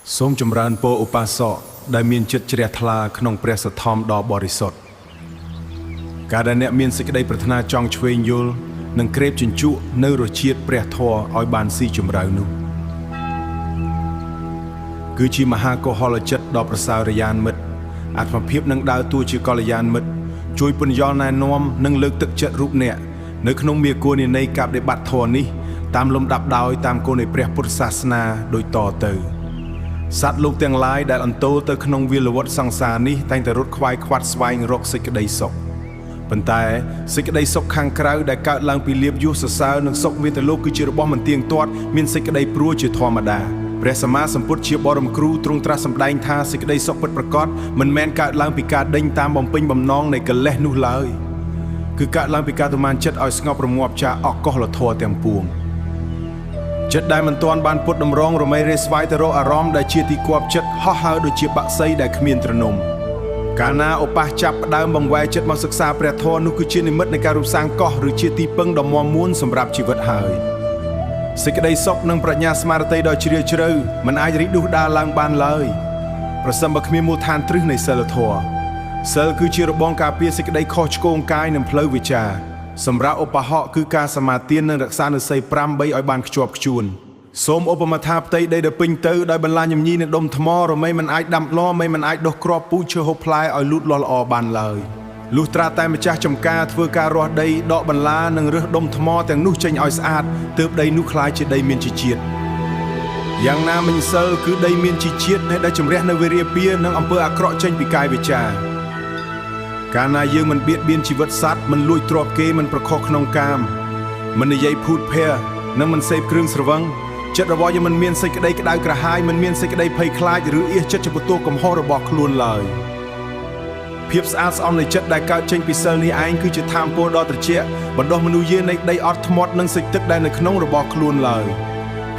សូមចម្រើនពរឧបាសកដែលមានចិត្តជ្រះថ្លាក្នុងព្រះសទ្ធំដ៏បរិសុទ្ធការដែលអ្នកមានសេចក្តីប្រាថ្នាចង់ឆ្វេងយល់និងក្រេបជញ្ជក់នៅរសជាតិព្រះធម៌ឲ្យបានស៊ីជម្រៅនោះគឺជាមហាកុសលចិត្តដ៏ប្រសើររយានមិត្តអាត្មភាពនឹងដើរតួជាកល្យានមិត្តជួយពន្យល់ណែនាំនិងលើកទឹកចិត្តរូបអ្នកនៅក្នុងមាគ៌ានៃការបដិបត្តិធម៌នេះតាមលំដាប់ដោយតាមគោលនៃព្រះពុទ្ធសាសនាដូចតទៅសត្វលោកទាំងឡាយដែលអន្ទោលទៅក្នុងវាលវត្តសង្សារនេះតែងតែរត់ខ្វាយខ្វាត់ស្វែងរកសេចក្តីសុខប៉ុន្តែសេចក្តីសុខខាងក្រៅដែលកើតឡើងពីលាភយសសរសើរនិងសុខមានតែលោកគឺជារបស់មិនទៀងទាត់មានសេចក្តីព្រួជាធម្មតាព្រះសម្មាសម្ពុទ្ធជាបរមគ្រូទ្រង់ត្រាស់សម្ដែងថាសេចក្តីសុខពិតប្រាកដមិនមែនកើតឡើងពីការដេញតាមបំពេញបំណងនៃកិលេសនោះឡើយគឺកើតឡើងពីការទមានចិត្តឲ្យស្ងប់រងាប់ចាកអកុសលធម៌ទាំងពួងចិត្តដែលមិនទាន់បានពុតតម្រងរមែរេស្វាយទៅរកអារម្មណ៍ដែលជាទីគាប់ចិត្តហោះហើរដូចជាបក្សីដែលគ្មានទ្រនំកាលណាឧបាសចាប់ផ្ដើមបង្វែរចិត្តមកសិក្សាព្រះធម៌នោះគឺជានិមិត្តនៃការរូបសាងកោះឬជាទីពឹងដ៏មាំមួនសម្រាប់ជីវិតហើយសេចក្តីសុខនិងប្រាជ្ញាស្មារតីដ៏ជ្រាលជ្រៅមិនអាចរីកដុះដាលឡើងបានឡើយប្រសិនបើគ្មានមូលដ្ឋានគ្រឹះនៃសីលធម៌សិលគឺជារបងការពារសេចក្តីខុសឆ្គងកាយនិងផ្លូវវិចារសម្រាប់ឧបហកគឺការសមាទាននិងរក្សានូវសីល5 3ឲ្យបានខ្ជាប់ខ្ជួនសូមឧបមាថាផ្ទៃដីដែលពេញទៅដោយបន្លាញញីនិងដុំថ្មរមែងមិនអាចដាំឡមិនមិនអាចដុះគ្រាប់ពូជឈើហូបផ្លែឲ្យលូតលាស់ល្អបានឡើយលុះត្រាតែម្ចាស់ចំការធ្វើការរាស់ដីដកបន្លានិងរើសដុំថ្មទាំងនោះចេញឲ្យស្អាតទើបដីនោះក្លាយជាដីមានជីជាតិយ៉ាងណាមិញសិលគឺដីមានជីជាតិដែលជំរះនៅវិរិយពានិងអំពើអាក្រក់ចេញពីកាយវិចារកាលណាយើងមិនបៀតបៀនជីវិតសត្វមិនលួចទ្រព្យគេមិនប្រខុសក្នុងកាមមិននិយាយភូតភរនិងមិនសេពគ្រឿងស្រវឹងចិត្តរបស់យើងមិនមានសេចក្តីក្តៅក្រហាយមិនមានសេចក្តីភ័យខ្លាចឬអៀសចិត្តចំពោះទោសកំហុសរបស់ខ្លួនឡើយភាពស្អាតស្អំនៃចិត្តដែលកើតចេញពីសិលនេះឯងគឺជាធម៌ពលដ៏ត្រជាក់បណ្ដុះមនុស្សយើងនៃដីអត់ធ្មត់និងសេចទឹកដែលនៅក្នុងរបស់ខ្លួនឡើយ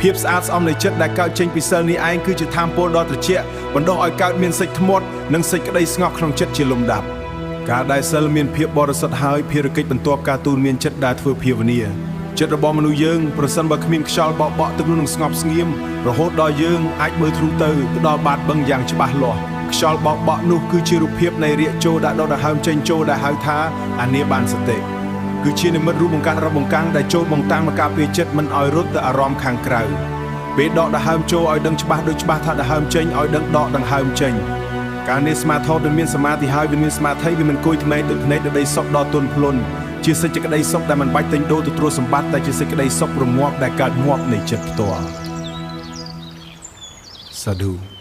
ភាពស្អាតស្អំនៃចិត្តដែលកើតចេញពីសិលនេះឯងគឺជាធម៌ពលដ៏ត្រជាក់បណ្ដុះឲ្យកើតមានសេចធ្មត់និងសេចក្តីស្ងប់ក្នុងចិត្តជាលំដាប់ការដែលសិលមានភាពបរិសុទ្ធហើយភារកិច្ចបន្ទាប់ការទូលមានចិត្តដែលធ្វើភាវនាចិត្តរបស់មនុស្សយើងប្រសិនបើគ្មានខ្យល់បក់បក់ទឹកនោះនឹងស្ងប់ស្ងៀមរហូតដល់យើងអាចមើលធ្លុះទៅដល់បាតបឹងយ៉ាងច្បាស់លាស់ខ្យល់បក់បក់នោះគឺជារូបភាពនៃរាគចូលដាក់ដកដង្ហើមចេញចូលដែលហៅថាអានាបានសតិគឺជានិមិត្តរូបបង្កើតរបស់បង្កាំងដែលចូលបង្តាំងមកការពារចិត្តមិនឲ្យរត់ទៅអារម្មណ៍ខាងក្រៅពេលដកដង្ហើមចូលឲ្យដឹងច្បាស់ដូចច្បាស់ថាដង្ហើមចេញឲ្យដឹងដកដង្ហើមចេញការនេះសមាធិវាមានសមាធិហើយវាមានសមាធិវាមិនគួយថ្មីដូចភ្នែកដីសុខដ៏ទន់ភ្លន់ជាសេចក្តីសុខដែលមិនបាច់ទិញដូរទៅទ្រសម្បត្តិតែជាសេចក្តីសុខរងាប់ដែលកើតងាប់នៃចិត្តផ្ទាល់សាឌូ។